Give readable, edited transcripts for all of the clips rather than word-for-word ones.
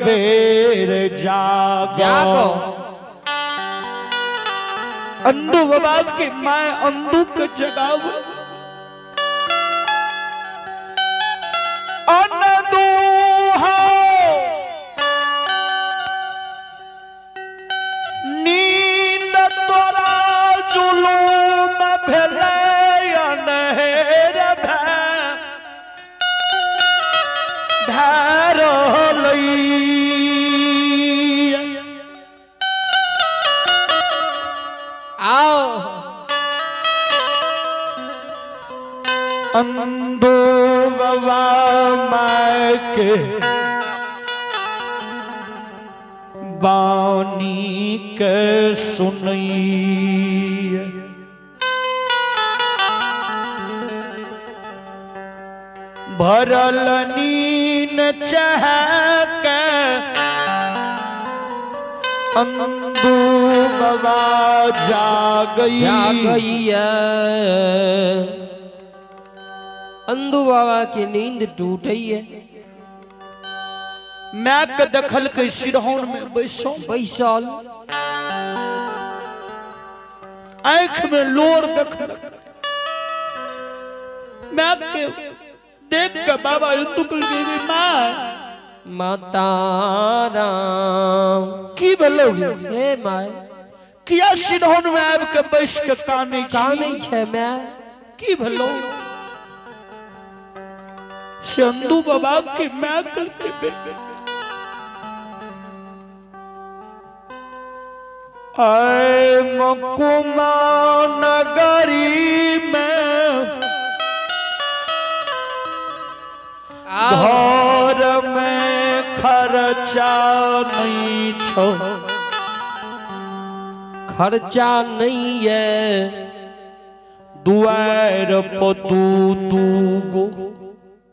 बेर जागो। जागो। अंधू बाबा के my अंधू के जगाव। अंधू हो नींद तोरा जुलूम भेलै अनहेर भै रहलै। आओ। अंधो बाबा my के बानी के सुनई। भरल नीन चहक अंधू बाबा जागई। जागैया। अंधू बाबा की नींद टूटई है। मैं के देखल के सिरहौन में बैसल। बैसल। आँख में लोर देखल। मैं के देख के बाबा अंधू के माँ माता राम की भेलौ? हे my. किया सिरहौन में आबि के बैस के कानै छी? कानै छै my. की भेलौ? से अंधू बाबा के my कहलकै बेटे आए मकुमा नगरी में घर में खर्चा नहीं छो। खर्चा नहीं है। दुआर पर दू दू गो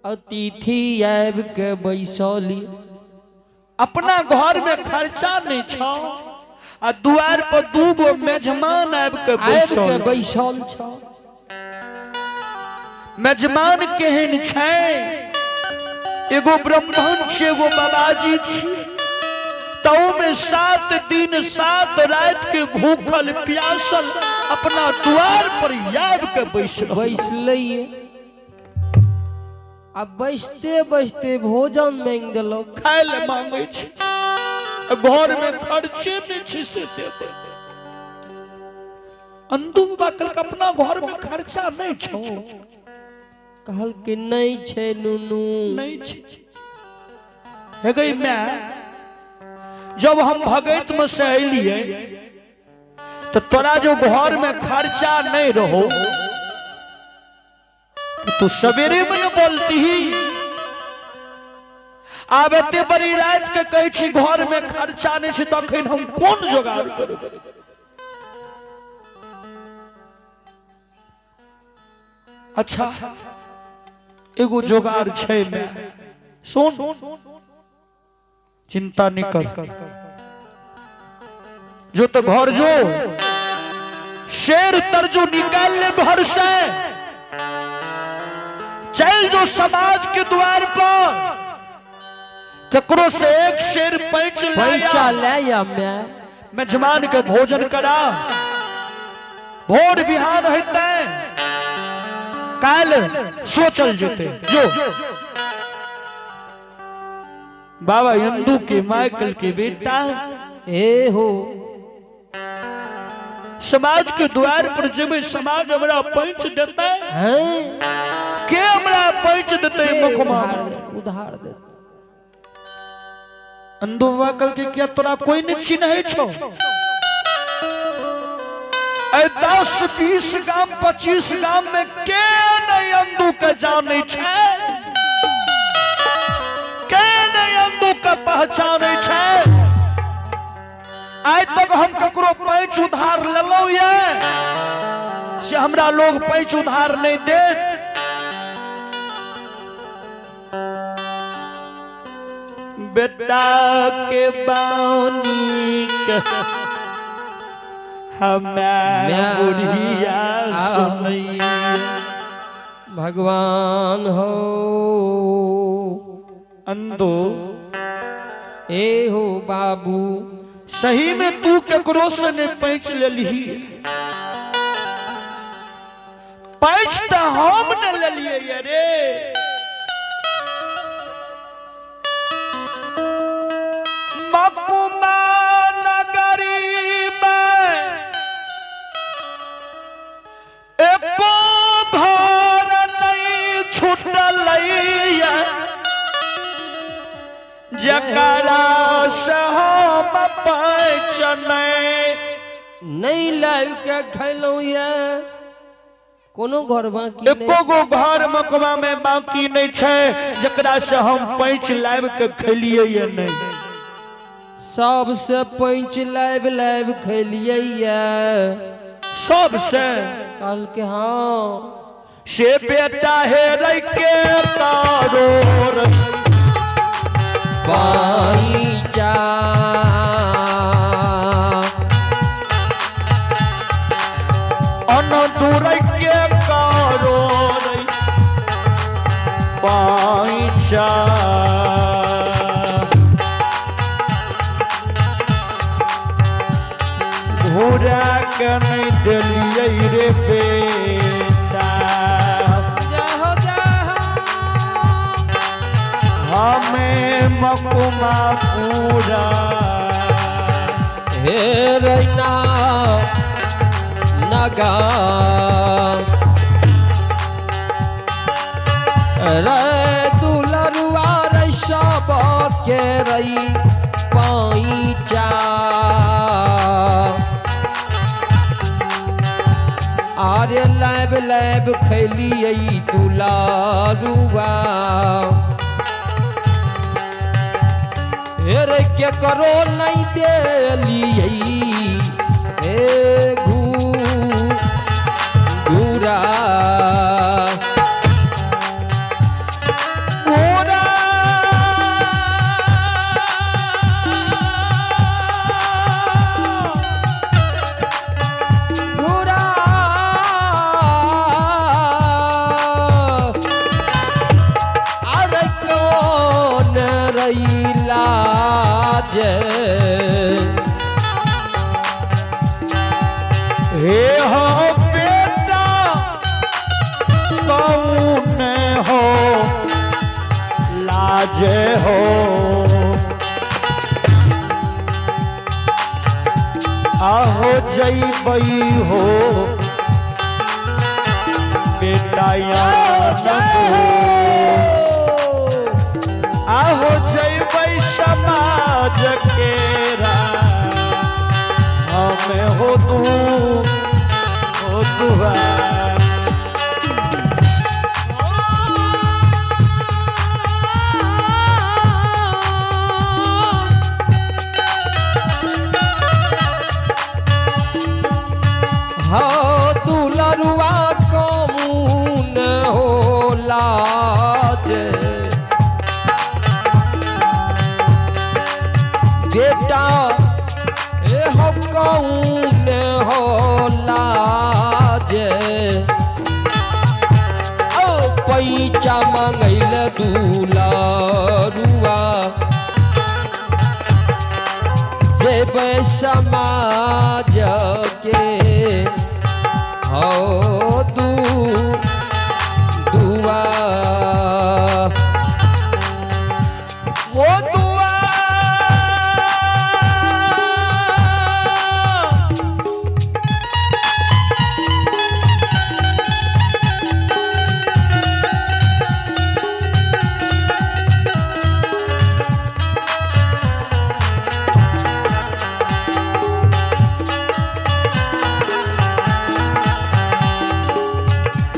अतिथि आबि के बैसली। अपना घर में खर्चा नहीं छो आ दुआर पर दू गो मेजमान आबि के आबि के बैसल छो। मेजमान केहन छै? एगो ब्राह्मण छै, एगो बाबाजी छै। तऊ में 7 दिन 7 रात के भूखल प्यासल अपना द्वार पर आबि के बैसल। बैसलै। आ बैसते बैसते भोजन मांगि देलक। खाय ले मांगै छै। घर में खर्चे नहीं छै से देबै। अंधू बाबा कहलकै अपना घर में खर्चा नहीं छौ। कहलकै नहीं छै नुनू। नहीं छै। हे गई मैं जब हम भगैत में से अलियै तो तोरा जो घर में खर्चा नहीं रहो तो तू सवेरे में न बोलती ही। आब एते बड़ी रात के कहै छी घर में खर्चा नहीं छै तखन हम कोन जोगाड़ करबै? अच्छा एगो जोगाड़ छै मैं सुन, चिंता नहीं कर। जो तो घर जो शेर तरजू निकाल ले घर से, चल जो समाज के द्वार पर ककरो से एक शेर पैंच पैसा ले मैं मेजमान के भोजन करा। भोर बिहान होते काल सोचल जेते। जो बाबा इंदू के माइकल के बेटा ए हो समाज के द्वार पर जेबै समाज हमरा पैंच देते हैं के हमरा पैंच देते मुखमा उधार दे। अंधू बाबा कहलकै किया तोरा कोई नहीं चिन्है छौ? 10 20 गाम 25 गाम में के नहीं अंधू के जानै छै? के नहीं अंधू के पहचानै छै? आइ तक हम ककरो पैंच उधार लेलहुँ ये से हमरा लोग पैंच उधार नहीं देत। बेटा के बानी के हमें बुढ़िया सुनैया भगवान हो। अंधो ए हो बाबू। सही में तू केकरो से नहीं पैंच लेलही, पैंच तो हम न लेलिए रे। मकुमा नगरी में एको घर नहीं छूटलैया, जकरा से हम पैंच नहीं लाबि के खैलहुँ ये, कोनो घर बाकी एको गो घर मकबा में बाकी नहीं छै जकरा से हम पैंच लाबि के खेलिए ये नहीं। सबसे पैंच लाबि लाबि खेलिए ये सबसे। कहलकै हाँ। से बेटा हेरै के करोड़ पैंचा, अनदुरै के करोड़ पैंचा। घोड़ा के नहीं देलियै रे बेटा, हमें मकुमा पूरा हे रैना नगा रे दुलरुआ रे सब के रई पैंचा। आरे लाब लाब खैलियै दुलारुआ, हे रे के करो नहीं देलियै हे घूरा। घूरा घूरा अरे कौन रैला जे हे हो बेटा कौन हो लाज हो, आहो जइबई हो बेटा याद हो, आहो जइबई समाज केरा हमें हो तू हो दुआ। हो दुलरुआ कौन हो लाज बेटा, ए हो कौन हो लाज। ओ पैचा मंगैल दुलरुआ जेबै समाज के हो दू दुआ। वो दुआ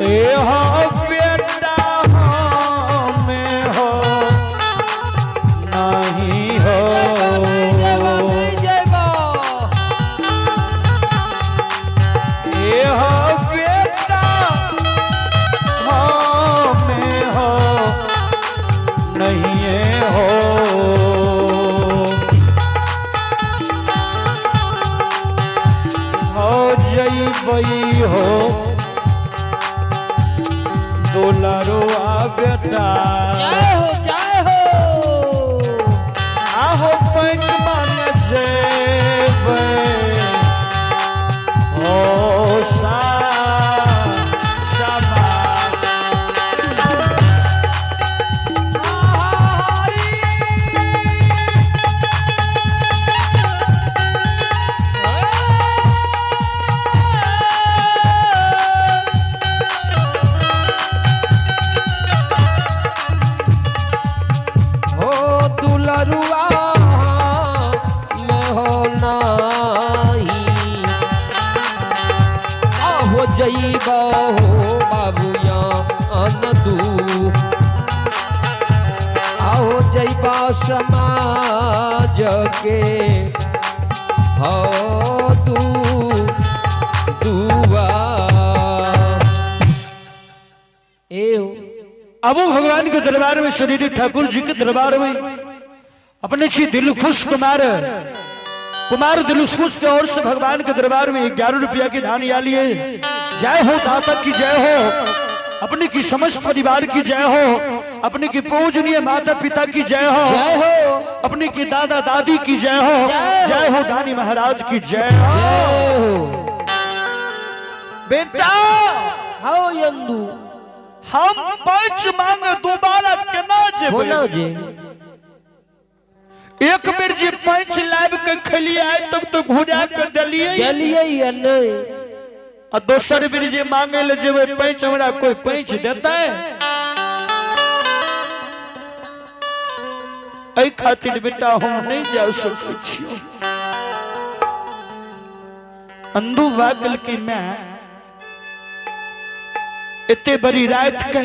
ए हो बेटा हमें हो नहीं हो, ए हो बेटा हमें हो नहीं हो, हो जइबई हो दुलरुआ बेटा। जय हो जय हो। आहो के हो दू दुआ एहो। अब वो भगवान के दरबार में, शरीर ठाकुर जी के दरबार में अपने छी दिलखुश कुमार, कुमार दिलखुश के ओर से भगवान के दरबार में 11 रुपया की धान या लिए। जय हो दाता की जय हो, अपने की समस्त परिवार की जय हो, अपने की पूजनीय माता पिता की जय हो, जय हो, अपने की दादा दादी की जय हो, जय हो। जय हो दानी महाराज की जय हो। जय हो। बेटा, हाओ यंदू, हम पैंच मांग दोबारा केना जेबै? होना जे। एक बेर जे पैंच लाब के खेलिए आइ तक तो घुरा के देलिए। देलिए या नहीं? आ दोसर बेर जे मांगे ले जेबै पैंच, हमरा कोई पैंच देतै? एहि खातिर बेटा हम नहीं जा सकै छियौ। अंधू बागल की मैं एते बड़ी रात के